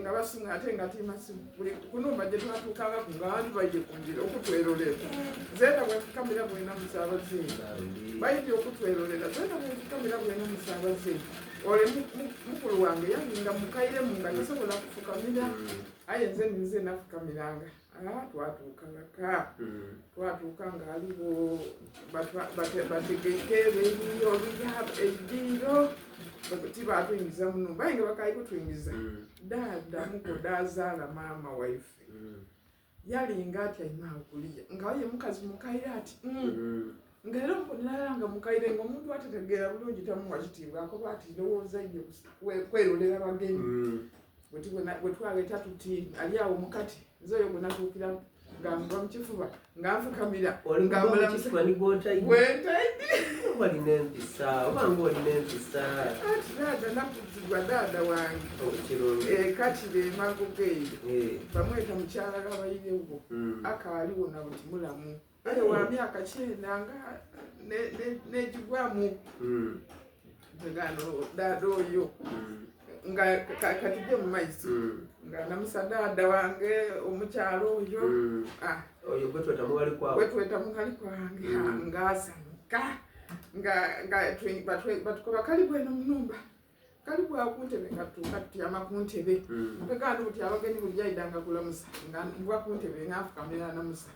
Nga basunga ate nga timasimu buli kunumba gye twatuukangaku nga abantu baidye ku njira okutwerolera zeena bwenfukamira bwena musaabazinga baidye okutwerolera zeena bwenfukamira bwena musaabazinga ole mukulu wange yalinga mukairemu nga tasobola kufukamira aye nze ninze nafukamiranga Ah, twatuuka ghaka hmm. twatuuka nga aliwo bategeike beriyo ediiro tibatuyingiza muno baye nga bakaali kutuyingiza hmm. daada muko dazaala maama waife hmm. yalinga atyaime awo kuliya nga ye mukazi mukaire ati nga era nalala nga mukaire nga omuntu atetegeera bulungi tamuwa kitiibwa akoba ati ndowooza inyo kwerolera bagenyi bwe twaleeta tuti ali awo mukati nze oyo gwe natuukira nga nva mu kifuba nga nfukamira olina empisa oba nga olina empisa ati daada nakuzibwa daada wange ekatire oh, emagoga eyo eh. bamweta mukyala gabayirewo hmm. akaaliwo na buti mulamu aye wa myaka kyenda nga negigwamu hmm. gano daada oyo hmm. nga katujje mu maiso hmm. nga namusa daada wange omukyalo oyo ah. oyo gwetweta mugali kwawe gwetweta mugali kwange nga asanuka nga nga batukoba kali bweno munumba kali bwa kuntebe nga tutuuka tutyama ku ntebe hmm. mpegandi buti abagenyi buli yaidanga kulamusa nga nva ku ntebe nga nfukamira namusa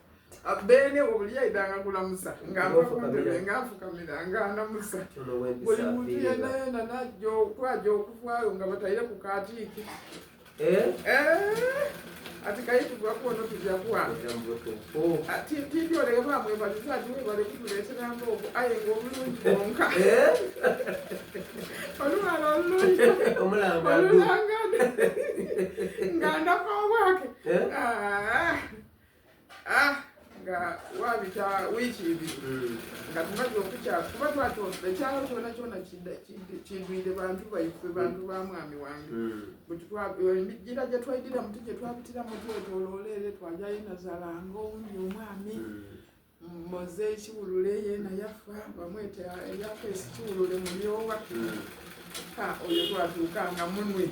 ah, beene wo buli yaidanga kulamusa nga nva ku ntebe nga nfukamira nga namusa buli muntu yena yena najja twaja okuvaayo nga bataire ku katiiki Eh? Eh? Ati kayi tugwa kuono tujja kuwa. Ati tibyoleke bamwebaliza ati webale kutuleetera mbooko aye ng'obulungi bwonka. Eh? Olubala olulungi. Omulanga Olulanga nga ndapa obwake. Ah. Ah, nga wabita wiiki ibiri hmm. nga tumaze okukyala kuba twatondera ekyalo kyona kyona kidwire bantu baife bantu ba mwami wange hmm. emigira gye twaidira muti gye twabitiramu twetoloola ere twajayo nazalanga owundi omwami hmm. moze kiwulule yena yafa bamwete eyafesi kiwulule mulyowa oyo twatuuka nga munwe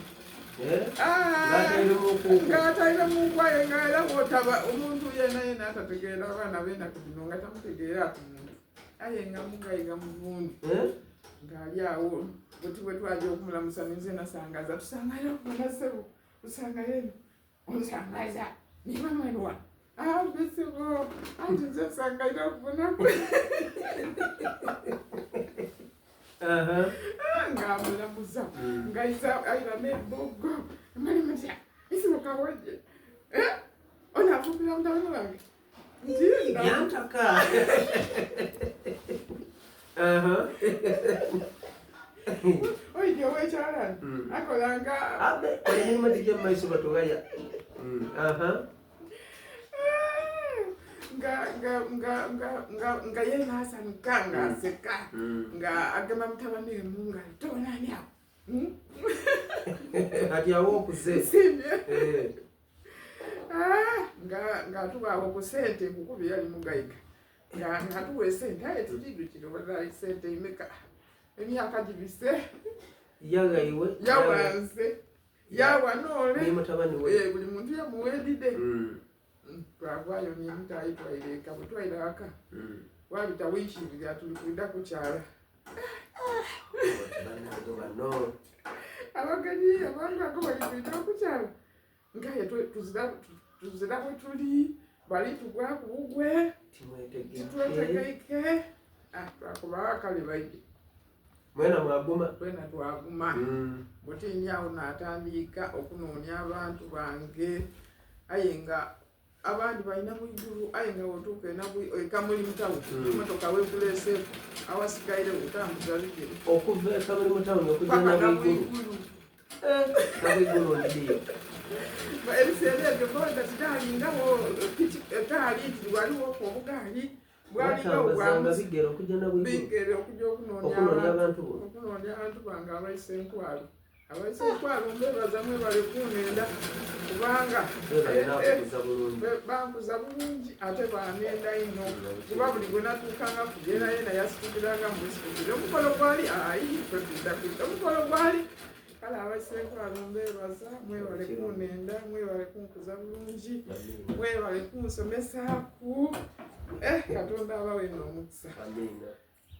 Eh? Ah, ng'ataire mukwaye nga era bwotaba omuntu yena yena atategeera abaana benaku bino nga tamutegeera ku muntu aye nga mugayiga muvundu eh? ng'ali awo buti bwe twaja okumulamusa ninze nasangaza tusangayo onasebo tusangayo eno onsangaza nibamalwa abesebo ah, anti nze nsangaire okubonaku ng'amulamuza hmm. ng'aiza aira n'ebbogo mali mutya isimukawaje eh? ono afumbira mutabani wange byantaka oyo owekyalani hmm. akolanga emirimu gijja mu maiso batugaya hmm. nga nga nga nga nga nga ye nasanuka nga hmm. aseka hmm. nga agema mutabani we mungalo tobonani awo hmm? kati awo okuze eh. ah, nga nga tuwaawo ku sente kukubi yali mugayiga nga nga tuwa esente aye tujidukire oba sente imeka emyaka gibise yagaiwe yawanze yawa noole ni mutabani we eh, buli muntu yamuwedide mm. mm, twavaayo nemutayi twaira eka bwe twaira waka mm. wabita wiiki ibiri atuli kwida kukyala abagenyi abantu ago bali kwida okukyala ngaye tuzira bwe tuli bali tugwa ku bugwe titwetegeike ah, twakubawo kale baije mwena mwaguma twena twaguma mm. butinyawo natandiika okunoonya abantu bange aye nga abandi balina bwigulu aye nga wotuuka ekamuli mutawo mm. emotoka wekuleseeko awasigaire otambuza bigere okuva ekamuli mutawuni okujja nabwigulu eh, nabwigulu ndiyo ebiseera ebyo boda titalingawo gaali nti waliwo obugaali bwalinga bigere okujja nabwigere okujja okunoonya abantu okunoonya abantu bange abaisa enkwalo abaisa enkwalo mbebaza mwebale kunenda kubanga eh, eh, bankuza bulungi ate banenda ino kuba buli gwe natuukanga kugera yena yasitukiranga mubusitukire omukolo gwali ayi fe tudda kudda omukolo gwali. Kale abaisenkwano mbebaza, mwebale kunenda, mwebale kunkuza bulungi, mwebale kunsomesaaku. Eh, Katonda abawe n'omukisa. Amiina.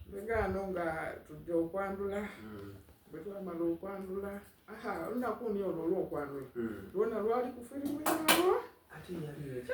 Mbegaano nga tujja okwandula, bwe twamala okwandula, aha, olunaku ni olwo olw'okwandula, lwona lwali ku firimu yalwo. Ate yali.